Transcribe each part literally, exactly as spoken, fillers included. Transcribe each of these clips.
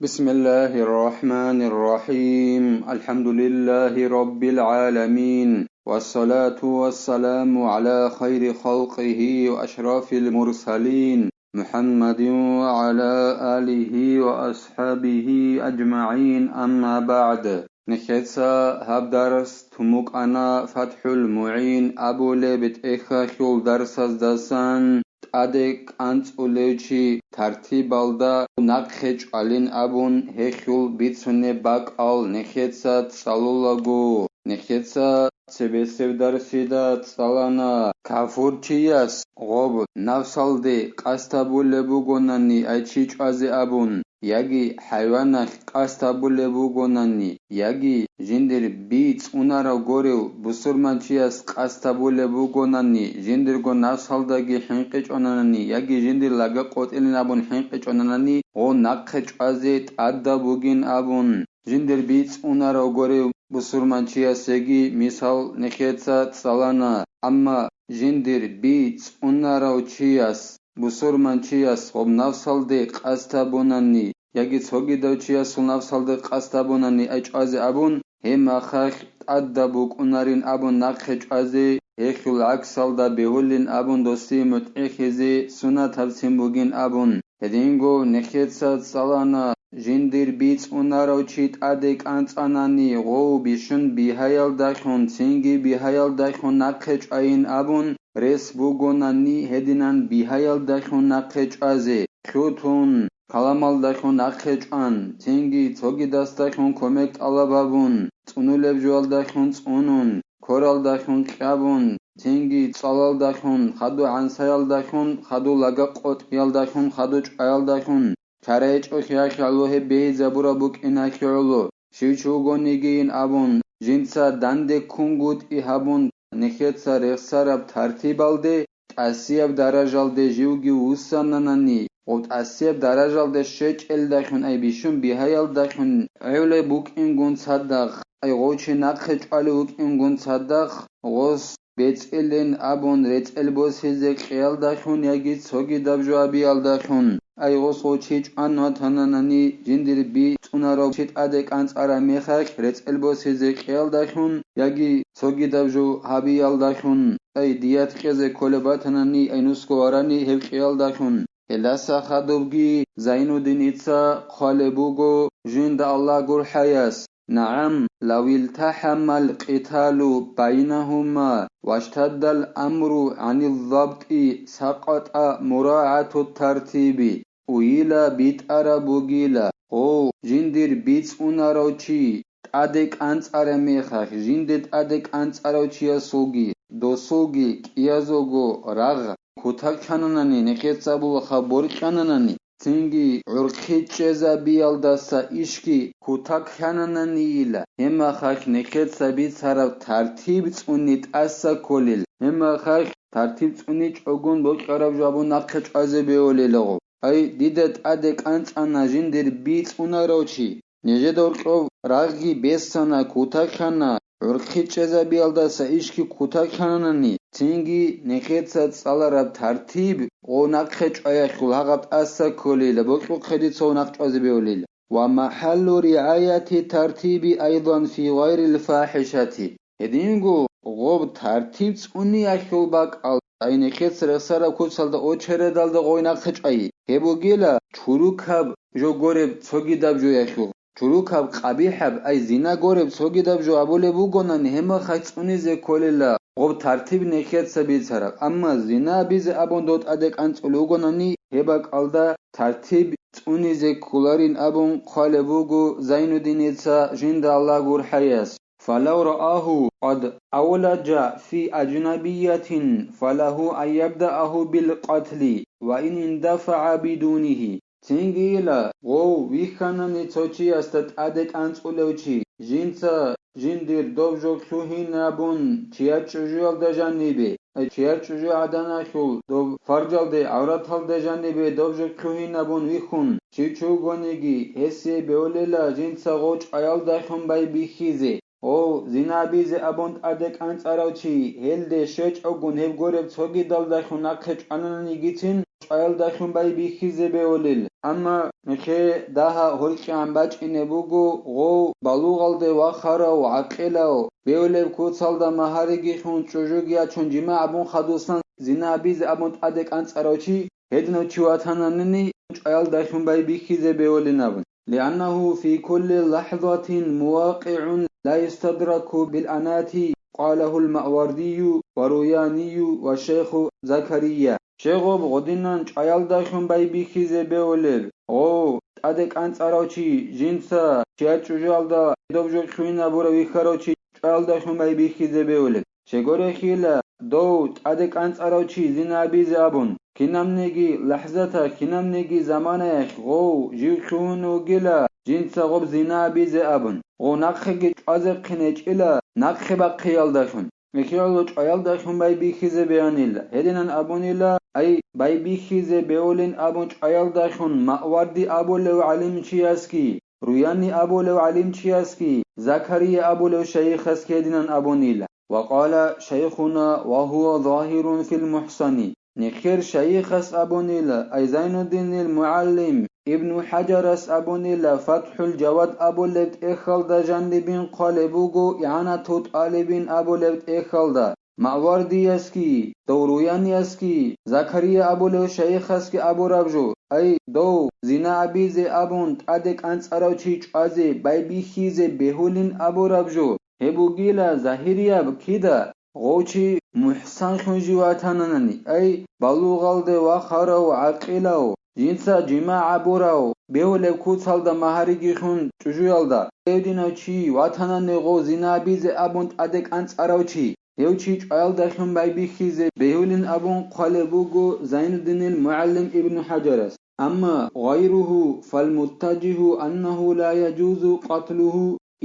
بسم الله الرحمن الرحيم. الحمد لله رب العالمين. والصلاة والسلام على خير خلقه وأشرف المرسلين محمد وعلى آله وأصحابه أجمعين. أما بعد. Нехеца гьаб дарс тумукъана ФатхӀул МугӀин абулеб тӀехьалъул дарсаздасан. ТӀаде кӀанцӀулев чи тартибалда нахъе чӀвалин абун гьелъул бицунеб бакӀал нехеца цӀалулаго, нехеца цебесеб дарсида цӀалана. Кафурчияс гъоб нафсалде къасд гьабулеб бугонани ай чи чӀвазе абун, яги хӀайваналъ къасд гьабулеб бугонани, яги жиндир би цӀунарав горев бусурманчияс къасд гьабулеб бугонани, жиндирго нафсалдаги хӀинкъичӀонанани, яги жиндир лага къотӀилин абун хӀинкъичӀонанани, гъо нахъе чӀвазе тӀадаб бугин абун, жиндир би цӀунарав горев бусурманчиясеги мисал нехеца цӀалана. Амма жиндир би цӀунарав чияс, бусурманчияс гъоб нафсалде къасд гьабунани, яги цогидав чиясул нафсалде къасд гьабунани ай чӀвазе абун, гьеб мехалъ тӀадаб букӀунарин абун нахъе чӀвазе, гьелъул гӀаксалда бегьулин абун досие мутӀигьизе сунат гьабцин бугин абун. Гьединго нехеца цӀалана, жиндир би цӀунарав чи тӀаде кӀанцӀанани гъов бищун бигьаялдалъун, цинги бигьаялдалъун нахъе чӀвайин абун, рес бугонани гьединан бигьаялдалъун нахъе чӀвазе, лъутун, каламалдалъун нахъе чӀван, цинги цогидасдалъун кумек тӀалаб гьабун, цӀунулеб жоялдалъун цӀунун, квералдалъун кьабун, цинги цӀалалдалъун, хадув гӀансаялдалъун, хадув лага къотӀиялдалъун, хадув чӀваялдалъун, чара гьечӀолъиялъе гӀоло гьеб бегьизабураб букӀиналъе гӀоло, щив чи вугонигийин абун, жинца данде ккунгутӀи гьабун, нехеца рехсараб тартибалде тӀасияб даражалде живги вуссананани, гъов тӀасияб даражалде щвечӀелдалъун ай бищун бигьаялдалъун гӀевлеб букӀингун цадахъ, ай гъов чи нахъе чӀвалев вукӀингун цадахъ, гъос бецӀилин абун рецӀел босизе кьеялдалъун яги цогидаб жо гьабиялдалъун, ай гъос гъов чи чӀван ватананани, жиндир би цӀунарав чи тӀаде кӀанцӀараб мехалъ рецӀел босизе кьеялдалъун яги цогидаб жо гьабиялдалъун, ай дият кьезе кколеб батанани, ай нусго варани гьеб кьеялдалъун. Гьелдаса хадубги Зайнуддиница хъвалеб буго жинда Аллагь гурхӀаяс: نعم، لو التحم القتال بينهما واشتد الأمر عن الضبط سقط مراعاة الترتيب. Уйила битӀараб бугила, гъов жиндир би цӀунарав чи тӀаде кӀанцӀараб мехалъ, жинде тӀаде кӀанцӀарав чиясулги, досулги кӀиязулго рагъ кутакчананани, нехеца абулаха боркьананани, цинги гӀурхъи чӀезабиялдаса ишги кутакчанананийила, гьеб мехалъ нехеца бицараб тартиб цӀуни тӀаса кколел, гьеб мехалъ тартиб цӀуничӀогун бокьараб жо абун нахъе чӀвазе бегьулелгъу. Ай, дида тӀаде кӀанцӀана жиндир би цӀунарав чи. Нижеда гьоркьов рагъги бесана, кутакана, гӀурхъи чӀезабиялдаса ишги кутакананани, цинги нехеца цӀалараб тартиб гъов нахъе чӀваялъул гьагъаб тӀаса кколила, бокьухъе дица гъов нахъ чӀвазе бегьулила. ومحل رعاية الترتيب أيضا في غير الفاحشة. Гьединго гъоб тартиб цӀуниялъул бакӀал, ай нехеца рехсараб куцалда очередалда гъой нахъе чӀвай. Гьеб бугила чурукаб жо гореб цогидаб жоялъул. Чурукаб къабихӀаб, ай зина гореб цогидаб жо абулеб бугонани, гьеб мехалъ цӀунизе кколила гъоб тартиб нехеца бицараб. Амма зина абизе абун дов тӀаде кӀанцӀулев вугонани, гьеб бакӀалда тартиб цӀунизе кколарин абун хъвалеб буго Зайнуддиница жинда Аллагь гурхӀаяс. فلو رآه قد أولج في أجنبية فله أن يبدأه بالقتل وإن اندفع بدونه. Цингийила гъов вихьанани цо чиясда тӀаде кӀанцӀулев чи, жинца жиндир дов жо лъугьинабун чияр чӀужуялда жанибе, чияр чӀужугӀаданалъул дов фаржалде, гӀавраталда жанибе дов жо лъугьинабун вихьун, чи чугониги, гьесие бегьулела жинца гъов чӀваялдалъун байбихьизе. Гъов зина абизе абун тӀаде кӀанцӀарав чи, гьелде щвечӀогун гьеб гореб цогидалдалъун нахъе чӀванананигицин чӀваялдалъун байбихьизе бегьулел. Амма нехее дагьа гьоркьегӀан бачӀине буго гъов балугъалде вахарав гӀакъилав, бевлеб куцалда магьариги хун чӀужуги ячун жимагӀ абун хадусан зина абизе абун тӀаде кӀанцӀарав чи, гьединав чи ватананани чӀваялдалъун байбихьизе бевулин абун. لأنه في كل لحظة مواقع لا يستدرك بالأنات، قاله الماوردي والروياني والشيخ زكريا. Щегъуб гъодинан чӀваялдалъун байбихьизе бевулеб, гъов, тӀаде кӀанцӀарав чи, жинца чияр чӀужуялда доб жо хьуйнабурав вихьарав чи чӀваялдалъун байбихьизе бевулеб. Щегорехила, дов тӀаде кӀанцӀарав чи зина абизе абун, кинабниги лахӀзата, кинабниги заманаялъ гъов жив хьугьун вугила, жинца гъоб зина абизе абун, гъов нахъеги чӀвазехъин гьечӀила нахъе бахъиялдалъун. Эхиялъул чӀваялдалъун байбихьизе бегьанила, гьединан абунила, ай, байбихьизе бевулин абун чӀваялдалъун Маъварди абулев гӀалимчиясги, Руяни абулев гӀалимчиясги, Закария абулев шайихасги гьединан абунила. وقال شيخنا وهو ظاهر في المحصن. Нехер шайихас абунила, ай Зайнуддинил мугӀалим Ибну ХӀаджарас абунила, ФатхӀул Жавад абулеб тӀехьалда жанибин хъвалеб буго, ИгӀанату тӀалибин абулеб тӀехьалда, Маъвардиясги, Довруяниясги, Закария абулев шайихасги абураб жо, ай, дов, зина абизе абун, тӀаде кӀанцӀарав чи чӀвазе байбихьизе бегьулин абураб жо, гьеб бугила загьирияб кида, гъов чи мухӀсанлъун жив ватананани, ай, балугъалде вахарав гӀакъилав, жинца жимагӀ гьабурав, бегьулеб куцалда магьариги хун чӀужуялда, гьединав чи ватанани гъов зина абизе абун тӀаде кӀанцӀарав чи, гьев чи чӀваялдалъун байбихьизе бегьулин абун хъвалеб буго Зайнуддинил мугӀалим Ибну ХӀаджарас. أما غيره فالمتجه أنه لا يجوز قتله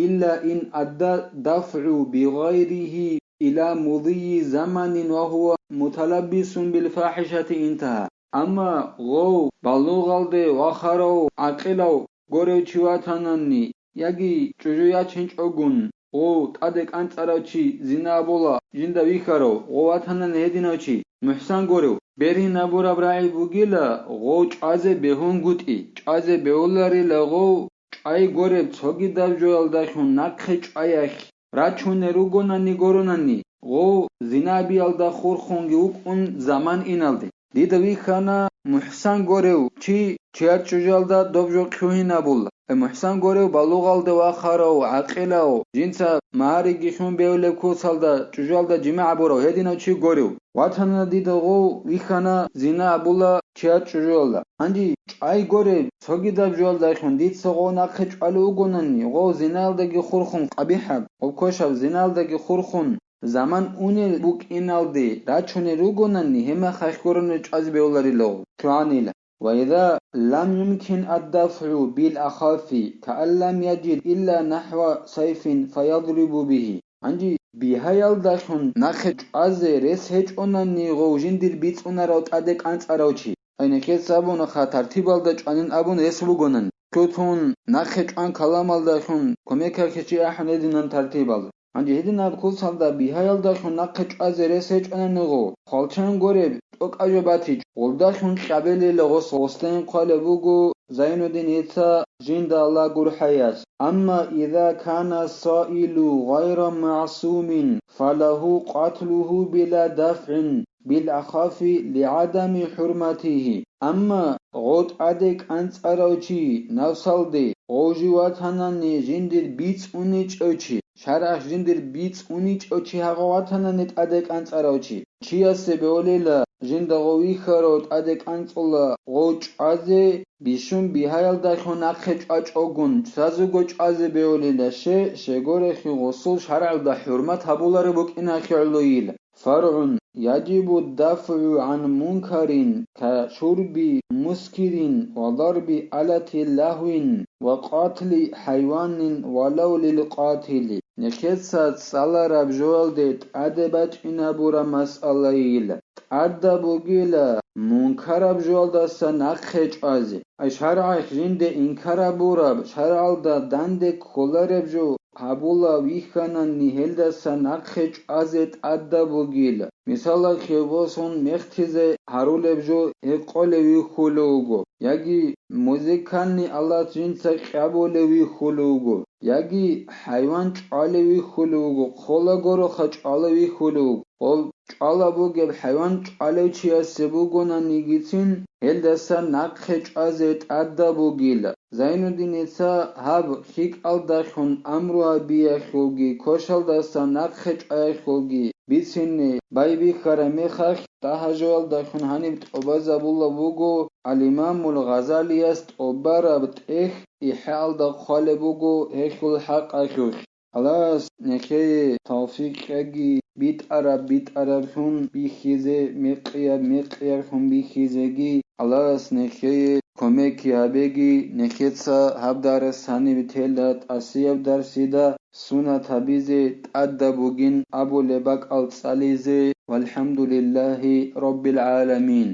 إلا إن أدى الدفع بغيره إلى مضي زمن وهو متلبس بالفاحشة، انتهى. Амма гъов, балугъалде вахарав гӀакъилав горев чи ватананни, яги чӀужу ячинчӀогун, гъов, тӀаде кӀанцӀарав чи, зина абула, жинда вихьарав, гъов ватананни гьединав чи, мухӀсан горев, бергьинабураб рагӀи бугила, гъов чӀвазе бегьунгутӀи, чӀвазе бегьуларила гъов, чӀвай гореб цогидаб жоялдалъун нахъе чӀваялъ рачунел ругонани горонани, гъов зина абиялда хурхунги вукӀун заман иналде. Дида вихьана мухӀсан горев чи чияр чӀужуялда доб жо хьугьинабула. Э, мухӀсан горев балугъалде вахарав, гӀакъилав, жинца магьариги хьун бевлеб куцалда чӀужуялда жимагӀ гьабурав гьединав чи горев. Ватана дида гъов вихьана зина абула чияр чӀужуялда. Гьанже чӀвай гореб, цогидаб жоялдалъун дица гъов нахъе чӀвалев вугонани, гъов зинаялдаги хурхун къабихӀаб, гъоб квешаб зинаялдаги хурхун, заман унел букӀиналде рачунел ругонани, гьеб мехалъ гурони чӀвазе бегьуларила гъов, чӀванила. وإذا لم يمكن الدفع بالأخف كأن لم يجد إلا نحو سيف فيضرب به. Гьанже бигьаялдалъун нахъе чӀвазе рес гьечӀонани гъов жиндир бицунарав тӀаде кӀанцӀарав чи. Гьайнахъе сабунаха тартибалда чӀванин абун рес бугонан. Цо-цон нахъе чӀван каламалдалъун кумекалъе чи ахӀун гьединан тартибал. Гьанже гьединаб куцалда бигьаялдалъун нахъе чӀвазе рес гьечӀонани гъов, хвалчан гореб, тӀокӀаб жо батичӀ, гъолдалъун кьабилила гъос, гъосдайин хъвалеб буго Зайнуддин гьеца жинда Аллагь гурхӀаяс. أما إذا كان السائل غير معصوم فله قتله بلا دفع بالأخف لعدم حرمته. Амма гъов тӀаде кӀанцӀарав чи, навсалде, гъов жив ватанани жиндир бицуничӀев чи, шаргӀалъ жиндир бицуничӀев чи гьагъав ватанани тӀаде кӀанцӀарав чи, чиясе бегьулила, жинда гъов вихьарав тӀаде кӀанцӀула гъов чӀвазе, бищун бигьаялдалъун нахъе чӀвачӀогун, цазуго чӀвазе бегьулила, ще, щегорехи гъосул шаргӀалда хӀурмат гьабулареб букӀиналъе гӀолойила. فرع: يجب الدفع عن منكر كشرب مسكر وضرب آلة لهو وقتل حيوان ولو للقاتل. Нехеца цӀалараб жоялде тӀаде бачӀинабураб масъалайила. ТӀадаб бугила мункараб жоялдаса нахъе чӀвазе. Ай шаргӀалъ жинде инкарабураб, шаргӀалда данде кколареб жо гьабула вихьанани гьелдаса нахъе чӀвазе тӀадаб бугила. Мисалалъе босун, мехтизе гьарулеб жо гьекъолев вихьулев вуго, яги музыкальный алат жинца кьабулев вихьулев вуго, яги хӀайван чӀвалев вихьулев вуго, хъола гороха чӀвалев вихьулев вуго. Гъол чӀвала бугеб хӀайван чӀвалев чиясе бугонанигицин, гьелдаса нахъе чӀвазе тӀадаб бугила. Зайнуддиница гьаб лъикӀалдалъун амру гьабиялъулги кошалдаса нахъе чӀваялъулги бицине байбихьараб мехалъ, дагьа жоялдалъун гьаниб тӀубазабулеб буго, ал-Имамул Гъазалияс тӀубараб тӀехь ИхӀяалда хъвалеб буго гьелъул хӀакъалъулъ. Аллагьас нехее тавфикъ кьеги, битӀараб битӀараблъун бихьизе, мекъияб мекъияблъун бихьизеги. Аллагьас нехее кумекги гьабеги, нехеца гьаб дарс гьаниб тела тӀасияб дарсида сунат гьабизе тӀадаб бугин абулеб бакӀал цӀализе. ВалхӀамдулиллагьи раббил гӀаламин.